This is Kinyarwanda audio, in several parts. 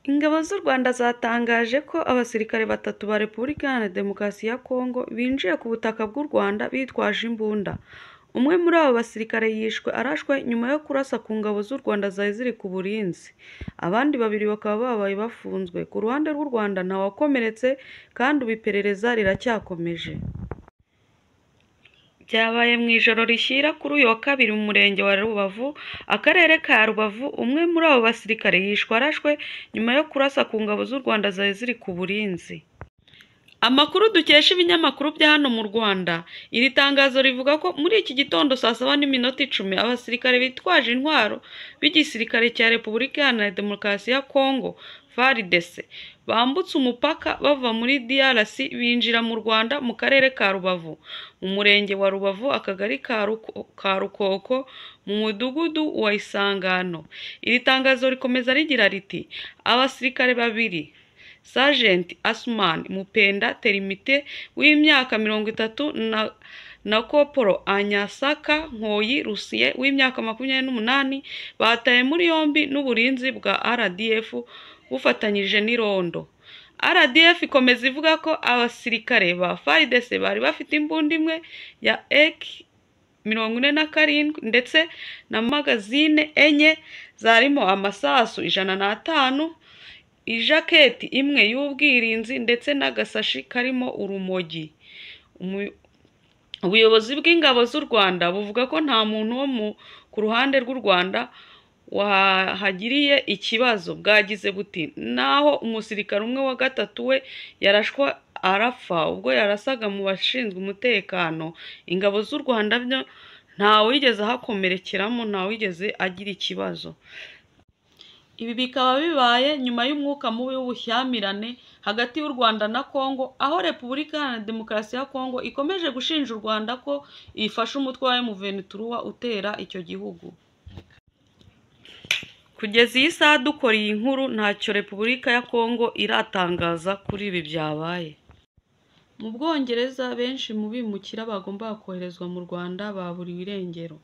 Ingabo z'u Rwanda zatangaje ko abasirikare batatu ba Repubulika Iharanira Demokarasi ya Congo binjiye ku butaka bw'u Rwanda bitwaje imbunda. Umwe muri abo basirikare yishwe arashwe nyuma yo kurasa ku ngabo z'u Rwanda zari ziri ku burinzi, abandi babiri bakaba babaye bafunzwe. Ku ruhande rw'u Rwanda ntawakomeretse kandi ubu iperereza riracyakomeje. Byabaye mu ijoro rishyira kuri uyu wa kabiri mu murenge wa Rubavu, akarere ka Rubavu, umwe muri abo basirikare yishwe arashwe nyuma yo kurasa ku ngabo z'u Rwanda zari ziri ku burinzi. Amakuru dukesha ibinyamakuru bya hano mu Rwanda, iri tangazo rivuga ko muri iki gitondo saa 7:10 abasirikare bitwaje intwaro b'igisirikare cya Repubulika Iharanira Demokarasi ya Congo FARDC bambutse umupaka bava muri DRC binjira mu Rwanda mu karere ka Rubavu, mu murenge wa Rubavu, akagari ka Rukoko, mu mudugudu wa Isangano. Iri tangazo rikomeza rigira riti abasirikare babiri Sergeant Asman Mupenda Terimite w'imyaka 30 na Koporo Anyasaka Nkoyi Rusiye w'imyaka 28 batawe muri yombi n'uburinzi bwa RDF bufatanyije n'irondo. RDF ikomeza ivuga ko abasirikare ba FARDC bari bafite imbunda imwe ya AK 47 ndetse na magazine 4 zarimo amasasu 105, ijaketi imwe y'ubwirinzi ndetse n'agasashi karimo urumogi. Ubuyobozi bw'ingabo z'u Rwanda buvuga ko nta muntu wo ku ruhande rw'u Rwanda wahagiriye ikibazo. Bwagize buti naho umusirikare umwe wa gatatu we yarashwe arapfa ubwo yarasaga mu bashinzwe umutekano. Ingabo z'u Rwanda byo ntawigeze ahakomerekeramo, ntawigeze agira ikibazo. Ibi bikaba bibaye nyuma y'umwuka mubi w'ubushyamirane hagati y'u Rwanda na Congo, aho Repubulika Iharanira Demokarasi ya Congo ikomeje gushinja u Rwanda ko ifasha umutwe wa M23 utera icyo gihugu. Kugeza iyi saha dukora iyi nkuru ntacyo Repubulika ya Congo iratangaza kuri ibi byabaye. Mu Bwongereza benshi mu bimukira bagombaga koherezwa mu Rwanda baburiwe irengero.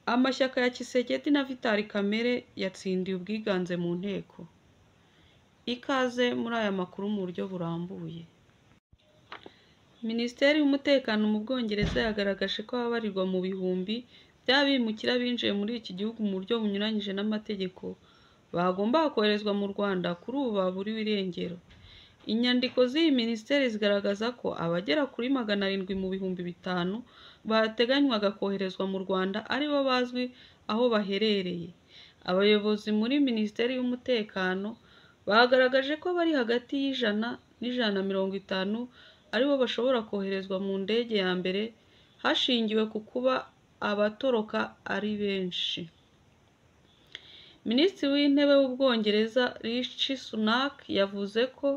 Amashyaka ya Tshisekedi na Vital Kamerhe yatsindiye ubwiganze mu nteko. Ikaze muri aya makuru mu buryo burambuye. Minisiteri y'Umutekano mu Bwongereza yagaragaje ko ababarirwa mu bihumbi by'abimukira binjiye muri iki gihugu mu buryo bunyuranyije n'amategeko bagombaga koherezwa mu Rwanda kuri ubu baburiwe irengero. Inyandiko z'iyi minisiteri zigaragaza ko abagera kuri 700 mu 5000 bateganywaga koherezwa mu Rwanda aribo bazwi aho baherereye. Abayobozi muri Minisiteri y'Umutekano bagaragaje ko bari hagati y'100 na 150 aribo bashobora koherezwa mu ndege ya mbere hashingiwe ku kuba abatoroka ari benshi. Minisitiri w'Intebe w'Ubwongereza Rishi Sunak yavuze ko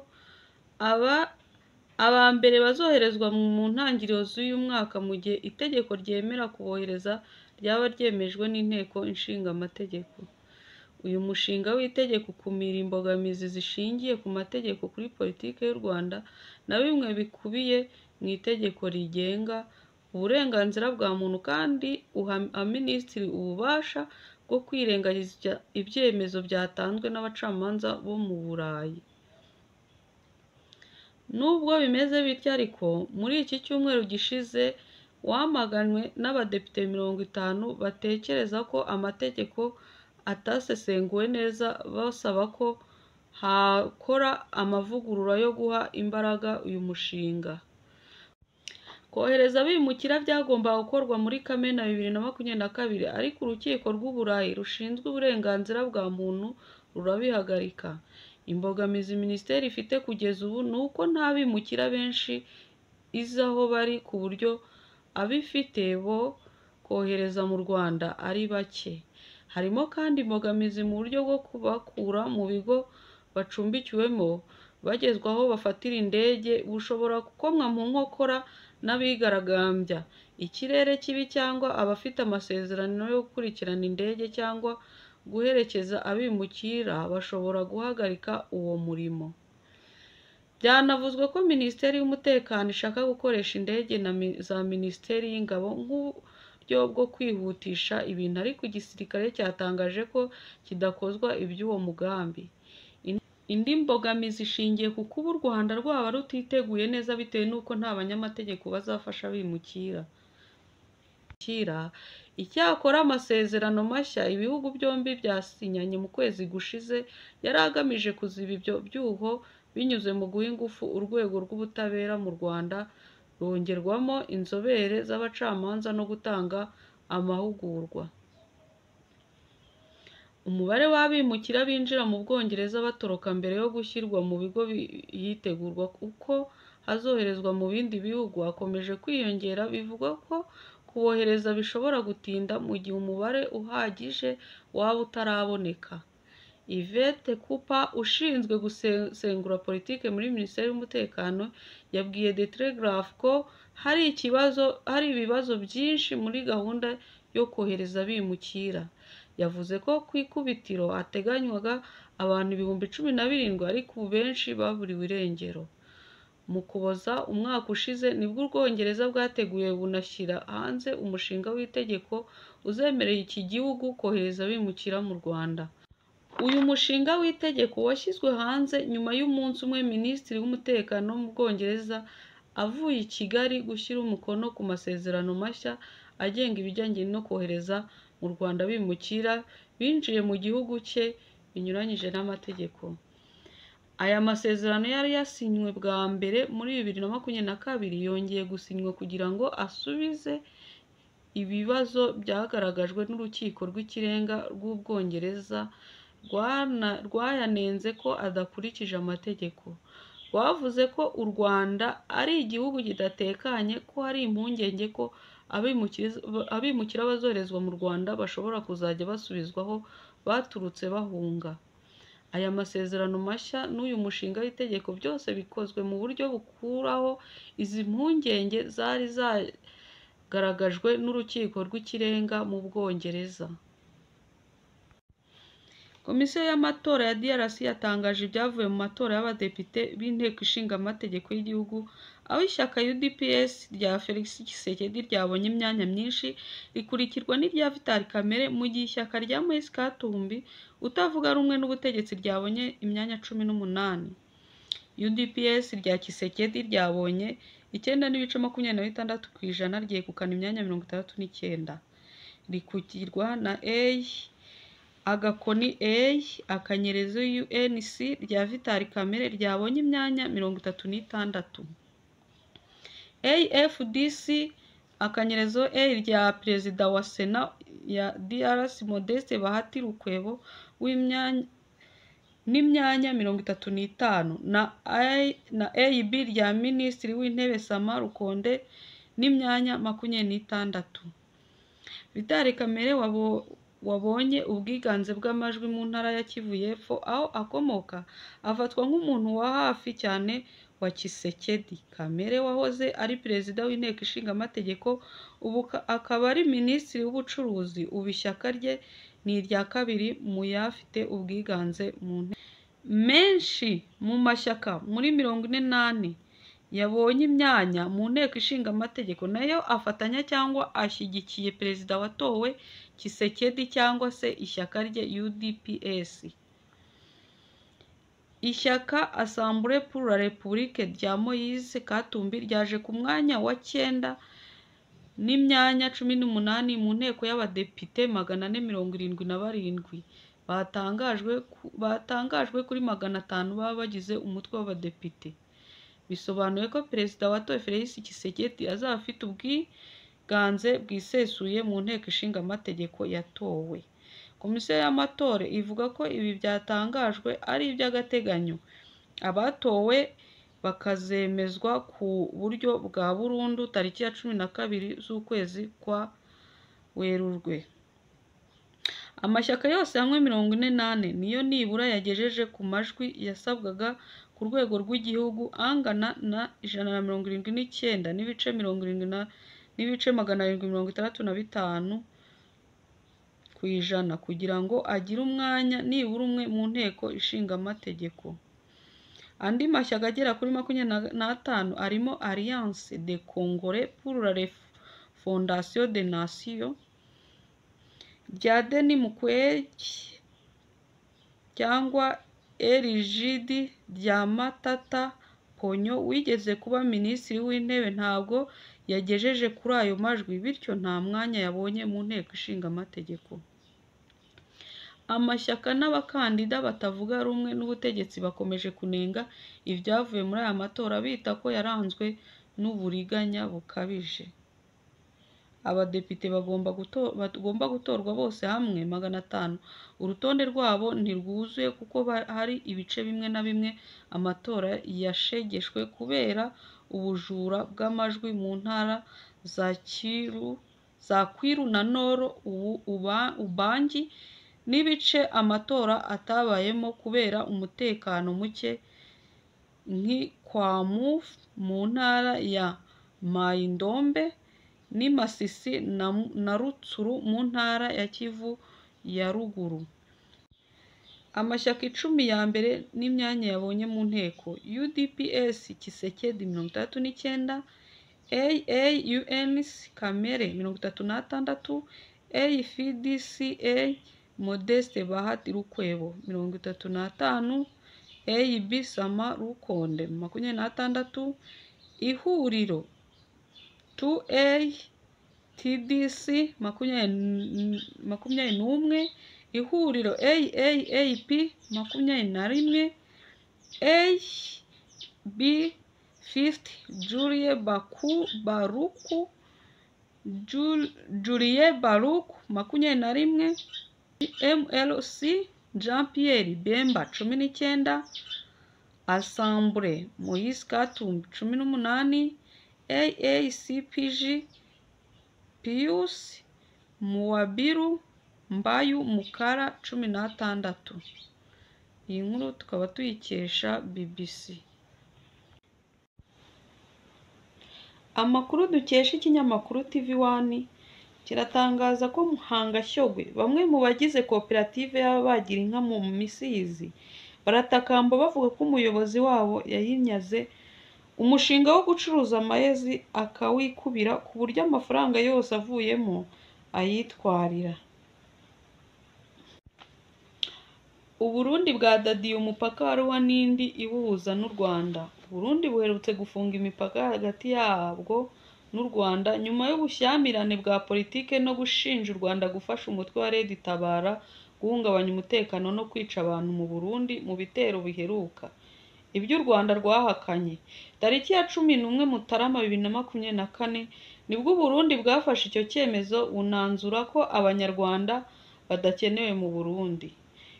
aba mbere bazoherezwa mu ntangiriro z'uyu mwaka mu gihe itegeko ryemera kubohereza ryaba ryemejwe n'Inteko Ishinga Amategeko. Uyu mushinga w'itegeko ukumira imbogamizi zishingiye ku mategeko kuri politiki y'u Rwanda na bimwe bikubiye mu itegeko rigenga uburenganzira bwa muntu, kandi uha Minisitiri ububasha bwo kwirengagiza ibyemezo byatanzwe n'abacamanza bo mu Burayi. Nubwo bimeze bityo ariko, muri iki cyumweru gishize wamaganwe n'abadepite 50 batekereza ko amategeko atasesenguwe neza, basaba ko hakora amavugurura yo guha imbaraga uyu mushinga. Kohereza abimukira byagombaga gukorwa muri Kamena 2022, ariko Urukiko rw'Uburayi rushinzwe uburenganzira bwa muntu rurabihagarika. Imbogamizi minisiteri ifite kugeza ubu ni uko nta bimukira benshi izi aho bari ku buryo abifite bo kohereza mu Rwanda ari bake. Harimo kandi imbogamizi mu buryo bwo kubakura mu bigo bacumbikiwemo bagezwa aho bafatira indege bushobora gukomwa mu nkokora n'abigaragambya, ikirere kibi cyangwa abafite amasezerano yo gukurikirana indege cyangwa guherekeza abimukira bashobora guhagarika uwo murimo. Byanavuzwe ko Minisiteri y'Umutekano ishaka gukoresha indege za Minisiteri y'Ingabo nk'uburyo buryo bwo kwihutisha ibintu, ariko igisirikare cyatangaje ko kidakozwa iby'uwo mugambi. Indi mbogamizi ishingiye ku kuba u Rwanda rwaba rutiteguye neza bitewe n'uko nta banyamategeko bazafasha abimukira. Icyakora amasezerano mashya ibihugu byombi byasinyanye mu kwezi gushize yari agamije kuziba ibyo byuho binyuze mu guha ingufu urwego rw'ubutabera mu Rwanda rongerwamo inzobere z'abacamanza no gutanga amahugurwa. Umubare w'abimukira binjira mu Bwongereza batoroka mbere yo gushyirwa mu bigo hitegurwa uko hazoherezwa mu bindi bihugu akomeje kwiyongera, bivugwa ko kubohereza bishobora gutinda mu gihe umubare uhagije waba utaraboneka. Yvette Cooper ushinzwe gusesengura politiki muri Minisiteri y'Umutekano yabwiye The Telegraph ko hari ibibazo byinshi muri gahunda yo kohereza abimukira. Yavuze ko ku ikubitiro hateganywaga abantu 17,000 ariko ubu benshi baburiwe irengero. Mu Ukuboza umwaka ushize nibwo Ubwongereza bwateguye bunashyira hanze umushinga w'itegeko uzemerera iki gihugu kohereza abimukira mu Rwanda. Uyu mushinga w'itegeko washyizwe hanze nyuma y'umunsi umwe Minisitiri w'Umutekano wo mu Bwongereza avuye i Kigali gushyira umukono ku masezerano mashya agenga ibijyanye no kohereza mu Rwanda abimukira binjiye mu gihugu cye binyuranyije n'amategeko. Aya masezerano yari yasinywe bwa mbere muri 2022 yongeye gusinywa kugira ngo asubize ibibazo byagaragajwe n'Urukiko rw'Ikirenga rw'Ubwongereza rwayanenze ko adakurikije amategeko. Rwavuze ko u Rwanda ari igihugu kidatekanye, ko hari impungenge ko abimukira bazoherezwa mu Rwanda bashobora kuzajya basubizwa aho baturutse bahunga. Aya masezerano mashya n'uyu mushinga w'itegeko byose bikozwe mu buryo bukuraho izi mpungenge zari zagaragajwe n'Urukiko rw'Ikirenga mu Bwongereza. Komisiyo y'amatora ya DRC yatangaje ibyavuye mu matora y'abadepite b'Inteko Ishinga Amategeko y'Igihugu, aho ishyaka UDPS rya Felix Tshisekedi ryabonye imyanya myinshi, rikurikirwa n'irya Vital Kamerhe, mu gihe ishyaka rya Moise Katumbi utavuga rumwe n'ubutegetsi ryabonye imyanya 18. UDPS rya Tshisekedi ryabonye 9.26% ryegukana imyanya 69, rikurikirwa na A Agakoni A Akanyerezo UNC rya Vital Kamerhe ryabonye imyanya 36. AFDC Akanyerezo A rya Perezida wa Sena ya DRC Modeste Bahati Lukwebo n'imyanya 35 na AB rya Minisitiri w'Intebe Sama Lukonde n'imyanya 26. Vital Kamerhe wabonye ubwiganze bw'amajwi mu ntara ya Kivu y'Epfo aho akomoka, afatwa nk'umuntu wa hafi cyane wa Tshisekedi. Kamerhe wahoze ari perezida w'Inteko Ishinga Amategeko ubu akaba ari minisitiri w'ubucuruzi, ubu ishyaka rye ni irya kabiri mu yafite ubwiganze mu nteko. Menshi mu mashyaka muri 44 yabonye imyanya mu Nteko Ishinga Amategeko nayo afatanya cyangwa ashyigikiye perezida watowe Tshisekedi cyangwa se ishyaka rye UDPS. Ishyaka Assemblée pour la République rya Moise Katumbi ryaje ku mwanya wa 9 n'imyanya 18 mu nteko y'abadepite 477 batangajwe kuri 500 baba bagize umutwe w'abadepite. Bisobanuye ko perezida watowe Felix Tshisekedi azaba afite ubwiganze bwisesuye mu Nteko Ishinga Amategeko yatowe. Komisiyo y'amatora ivuga ko ibi byatangajwe ari iby'agateganyo, abatowe bakazemezwa ku buryo bwa burundu tariki ya 12 z'ukwezi kwa Werurwe. Amashyaka yose hamwe 44 niyo nibura yagejeje ku majwi yasabwaga ku rwego rw'igihugu angana na 179.765% kugira ngo agire umwanya nibura umwe mu Nteko Ishinga Amategeko. Andi mashyaka agera kuri 25 arimo Alliance des Congolais pour la Fondation des Nations, rya Denis Mukwege cyangwa RJD rya Matata Ponyo wigeze kuba Minisitiri w'Intebe ntabwo yagejeje kuri ayo majwi, bityo nta mwanya yabonye mu Nteko Ishinga Amategeko. Amashyaka n'abakandida batavuga rumwe n'ubutegetsi bakomeje kunenga ibyavuye muri aya matora bita ko yaranzwe n'uburiganya bukabije. Abadepite bagomba gutorwa bose hamwe 500, urutonde rwabo ntirwuzuye kuko hari ibice bimwe na bimwe amatora yashegeshwe kubera ubujura bw'amajwi mu ntara za Kwilu na Nord Ubangi n'ibice amatora atabayemo kubera umutekano muke nk'i Kwamouth mu ntara ya Mai-Ndombe n'i Masisi na Rutsuru mu ntara ya Kivu ya Ruguru. Amashyaka 10 ya mbere n'imyanya yabonye mu nteko: UDPS Tshisekedi 39, AAUNC Kamerhe 36, AFDCA Modeste Bahati Lukwebo 35, AB Sama Lukonde 26, Ihuriro 2A TDC 21, Ihuriro AAAP 21, AB 50 Julie Baruku 21, MLC Jean Pierre Bemba 19, Assemblée Moise Katumbi 18, AACPG Pius Muabiru Mbayu Mukara 16. Iyi nkuru tukaba tuyikesha BBC. Amakuru dukesha ikinyamakuru TV1 kiratangaza ko Muhanga Shyogwe bamwe mu bagize koperative y'ababagira inka mu Misizi baratakamba bavuga ko umuyobozi wabo yayinyaze umushinga wo gucuruza amayezi akawikubira ku buryo amafaranga yose avuyemo ayitwarira. Uburundi bwadadiye umupaka wa Ruhwa n'indi ibuhuza n'u Rwanda. Uburundi buherutse gufunga imipaka hagati yabwo n'u Rwanda nyuma y'ubushyamirane bwa politike no gushinja u Rwanda gufasha umutwe wa Red Tabara guhungabanya umutekano no kwica abantu mu Burundi mu bitero biheruka. Ibyo u Rwanda rwahakanye. Tariki ya 11 Mutarama 2024 nibwo Uburundi bwafashe icyo cyemezo bunanzura ko Abanyarwanda badakenewe mu Burundi.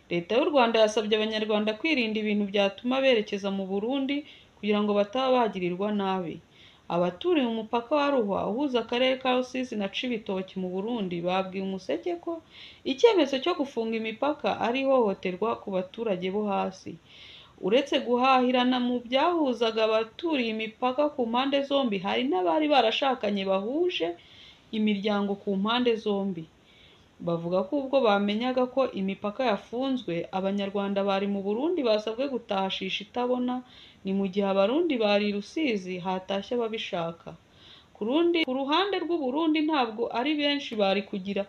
Leta y'u Rwanda yasabye Abanyarwanda kwirinda ibintu byatuma berekeza mu Burundi kugira ngo bataba bagirirwa nabi. Abaturiye umupaka wa Ruhwa uhuza akarere ka Rusizi na Cibitoki mu Burundi babwiye Umuseke ko icyemezo cyo gufunga imipaka ari ihohoterwa ku baturage bo hasi. Uretse guhahirana mu byahuzaga abaturiye imipaka ku mpande zombi, hari n'abari barashakanye bahuje imiryango ku mpande zombi. Bavuga ko ubwo bamenyaga ko imipaka yafunzwe, Abanyarwanda bari mu Burundi basabwe gutaha shisha itabona, ni mu gihe Abarundi bari i Rusizi hatashye ababishaka. Ku ruhande rw'u Burundi ntabwo ari benshi bari kugira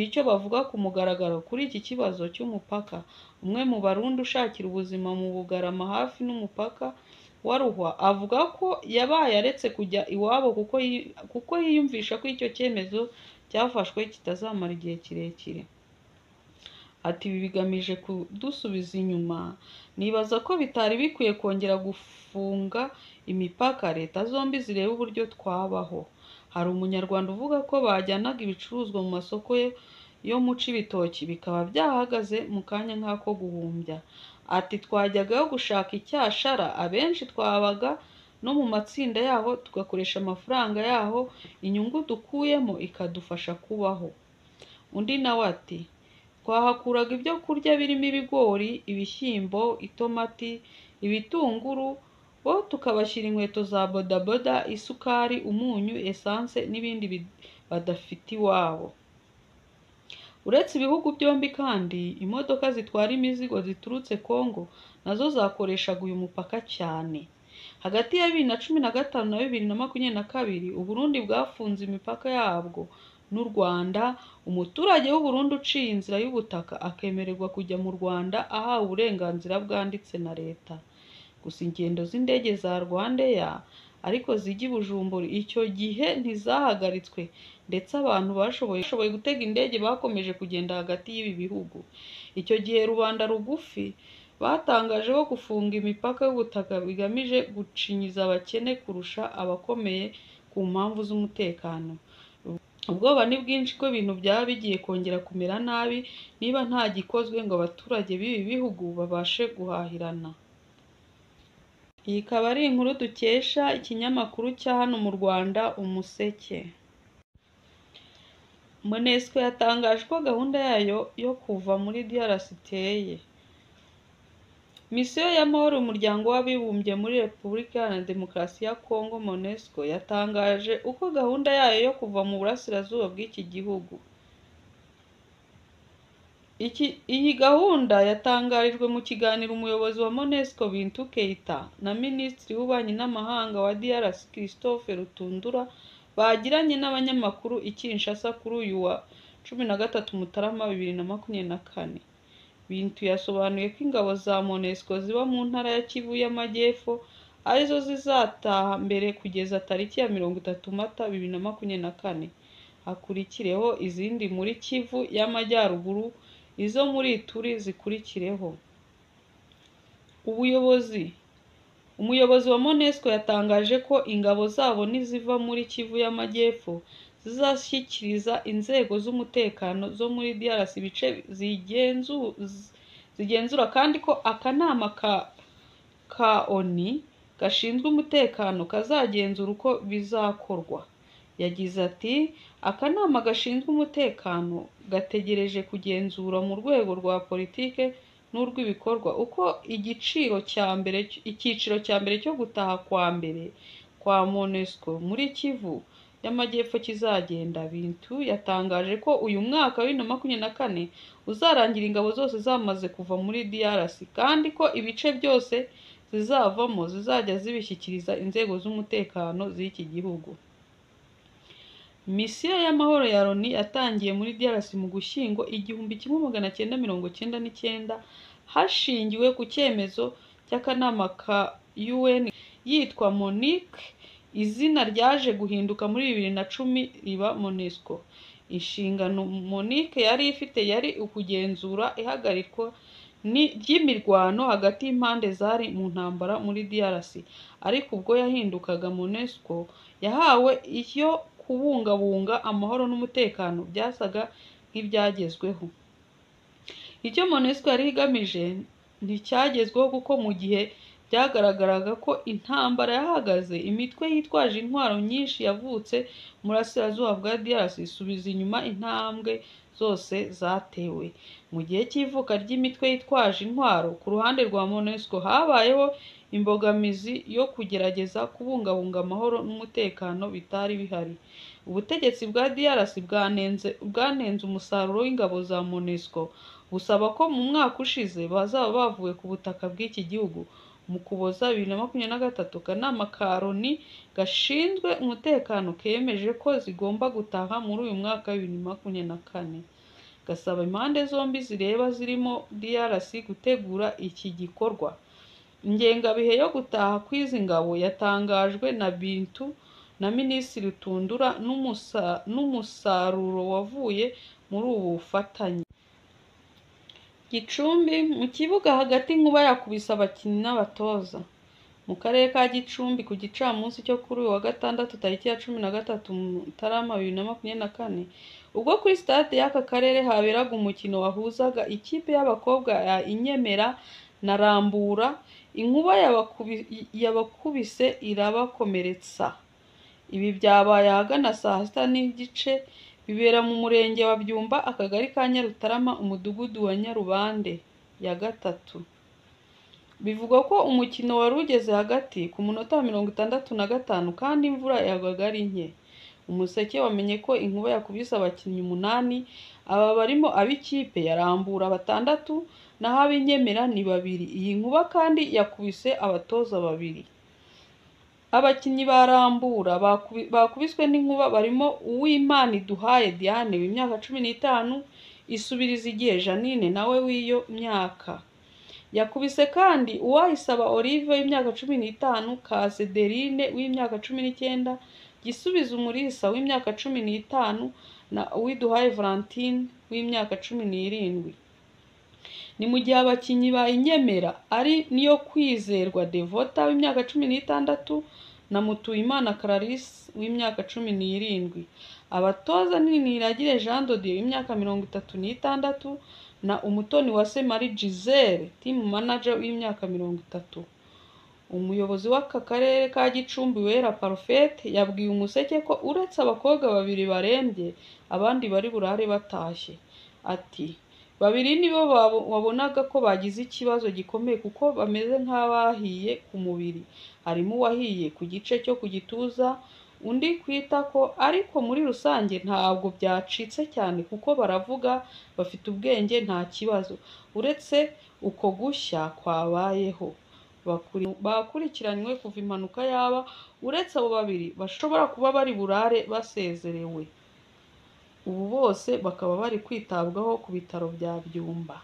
icyo bavuga ku mugaragaro kuri iki kibazo cy'umupaka. Umwe mu Barundi ushakira ubuzima mu Bugarama hafi n'umupaka wa Ruhwa avuga ko yabaye aretse kujya iwabo kuko yiyumvisha ko icyo cyemezo cyafashwe kitazamara igihe kirekire. Ati ibi bigamije kudusubiza inyuma, nibaza ko bitari bikwiye kongera gufunga imipaka, leta zombi zireba uburyo twabaho. Hari umunyarwanda uvuga ko bajyanaga ibicuruzwa mu masoko yo mu Cibitoki bikaba byahagaze mu kanya nk'ako guhumbya. Ati twajyagayo gushaka icyashara, abenshi twabaga no mu matsinda yaho tugakoresha amafaranga yaho, inyungu dukuyemo ikadufasha kubaho. Undi nawe ati twahakuraga ibyo kurya birimo ibigori, ibishyimbo, itomati, ibitunguru, bo tukabashyira inkweto za bodaboda, isukari, umunyu, esanse n'ibindi badafite iwabo. Uretse ibihugu byombi kandi, imodoka zitwara imizigo ziturutse Kongo nazo zakoreshaga uyu mupaka cyane. Hagati ya 2015 na 2022, u Burundi bwafunze imipaka yabwo n'u Rwanda, umuturage w'u Burundi uciye inzira y'ubutaka akemererwa kujya mu Rwanda ahawe uburenganzira bwanditse na leta. Gusa ingendo z'indege za RwandAir ariko zijya i Bujumbura icyo gihe ntizahagaritswe, ndetse abantu bashoboye gutega indege bakomeje kugenda hagati y'ibi bihugu. Icyo gihe rubanda rugufi batangaje ko gufunga imipaka y'ubutaka bigamije gucinyiza abakene kurusha abakomeye ku mpamvu z'umutekano. Ubwoba ni bwinshi ko ibintu byaba bigiye kongera kumera nabi niba nta gikozwe ngo abaturage b'ibi bihugu babashe guhahirana. Iyi ikaba ari inkuru dukesha ikinyamakuru cya hano mu Rwanda Umuseke. MONUSCO yatangaje ko gahunda yayo yo kuva muri DRC iteye. Misiyo y'amahoro y'Umuryango w'Abibumbye muri Repubulika Iharanira Demokarasi ya Congo MONUSCO yatangaje uko gahunda yayo yo kuva mu burasirazuba bw'iki gihugu. Iyi gahunda yatangarijwe mu kiganiro umuyobozi wa MONUSCO Bintou Keita na Minisitiri w'Ububanyi n'Amahanga wa DRC Christophe Rutundura bagiranye n'abanyamakuru i Kinshasa kuri uyu wa 13 Mutarama 2024. Bintou yasobanuye ko ingabo za MONUSCO ziba mu ntara ya Kivu y'Amajyepfo arizo zizataha mbere kugeza tariki ya 30 Mata 2024, hakurikireho izindi muri Kivu y'Amajyaruguru, izo muri Ituri zikurikireho. Umuyobozi wa MONUSCO yatangaje ko ingabo zabo niziva muri Kivu y'Amajyepfo zizashyikiriza inzego z'umutekano zo muri DRC ibice zigenzura, kandi ko akanama ka ONU gashinzwe umutekano kazagenzura uko bizakorwa. Yagize ati akanama gashinzwe umutekano gategereje kugenzura mu rwego rwa politike n'urw'ibikorwa uko icyiciro cya mbere cyo gutaha kwa mbere kwa MONUSCO muri Kivu y'Amajyepfo kizagenda. Bintou yatangaje ko uyu mwaka wa 2024 uzarangira ingabo zose zamaze kuva muri DRC, kandi ko ibice byose zizavamo zizajya zibishyikiriza inzego z'umutekano z'iki gihugu. Misiyo y'amahoro ya Loni yatangiye muri DRC mu Gushyingo 1999 hashingiwe ku cyemezo cy'akanama ka UN yitwa MONUC, izina ryaje guhinduka muri 2010 riba MONUSCO. Inshingano MONUC yari ifite yari ukugenzura ihagarikwa ry'imirwano hagati y'impande zari mu ntambara muri DRC, ariko ubwo yahindukaga MONUSCO yahawe iyo kubungabunga amahoro n'umutekano byasaga nk'ibyagezweho. Icyo MONUSCO yari igamije nticyagezweho kuko mu gihe byagaragaraga ko intambara yahagaze, imitwe yitwaje intwaro nyinshi yavutse mu burasirazuba bwa DRC isubiza inyuma intambwe zose zatewe. Mu gihe cy'ivuka ry'imitwe yitwaje intwaro ku ruhande rwa MONUSCO habayeho imbogamizi yo kugerageza kubungabunga amahoro n'umutekano bitari bihari. Ubutegetsi bwa DRC bwanenze umusaruro w'ingabo za MONUSCO, busaba ko mu mwaka ushize bazaba bavuye ku butaka bw'iki gihugu. Mu Ukuboza 2023, akanama ka Loni gashinzwe umutekano kemeje ko zigomba gutaha muri uyu mwaka wa 2024, gasaba impande zombi zireba zirimo DRC gutegura iki gikorwa. Ingengabihe yo gutaha kw'izi ngabo yatangajwe na Bintou na Minisitiri Rutundura n'umusaruro wavuye muri ubu bufatanye. Gicumbi mu kibuga hagati inkuba yakubise abakinnyi n'abatoza. Mu karere ka Gicumbi ku gicamunsi cyo kuri uyu wa gatandatu tariki ya 13 Mutarama 2024, ubwo kuri stade y'aka karere haberaga umukino wahuzaga ikipe y'abakobwa ya Inyemera na Rambura, inkuba yabakubise irabakomeretsa. Ibi byabaye ahagana saa 6:30 bibera mu murenge wa Byumba, akagari ka Nyarutarama, umudugudu wa Nyarubande ya 3. Bivugwa ko umukino wari ugeze hagati ku munota wa 65 kandi imvura yagwaga ari nke. Umuseke wamenye ko inkuba yakubise abakinnyi 8, aba barimo ab'ikipe ya Rambura 6 naho ab'Inyemera ni 2. Iyi nkuba kandi yakubise abatoza 2. Abakinnyi ba Rambura bakubiswe n'inkuba barimo Uwimaniduhaye Diane w'imyaka 15, Isubirizigihe Jeannine nawe w'iyo myaka. Yakubise kandi Uwayisaba Olive w'imyaka 15, Kaze Derine w'imyaka 19, Gisubizo Umulisa w'imyaka 15 na Uwiduhaye Valentine w'imyaka 17. Ni mu gihe abakinnyi ba Inyemera ari Niyokwizerwa Devotha w'imyaka 16 na Mutuyimana Clarisse w'imyaka 17. Abatoza ni Niragire Jean de Dieu w'imyaka 36 na Umutoniwase Marie Gisele team manager w'imyaka 30. Umuyobozi w'aka karere ka Gicumbi Uwera Parfaite yabwiye Umuseke ko uretse abakobwa babiri barembye, abandi bari burare batashye. Ati “Babiri nibo wabonaga ko bagize ikibazo gikomeye kuko bameze nk'abahiye ku mubiri, harimo uwahiye ku gice cyo ku gituza, undi ku itako, ariko muri rusange ntabwo byacitse cyane kuko baravuga, bafite ubwenge nta kibazo, uretse uko gushya kwabayeho. Bakurikiranywe kuva impanuka yaba, uretse abo babiri bashobora kuba bari burare basezerewe. Ubu bose bakaba bari kwitabwaho ku bitaro bya Byumba.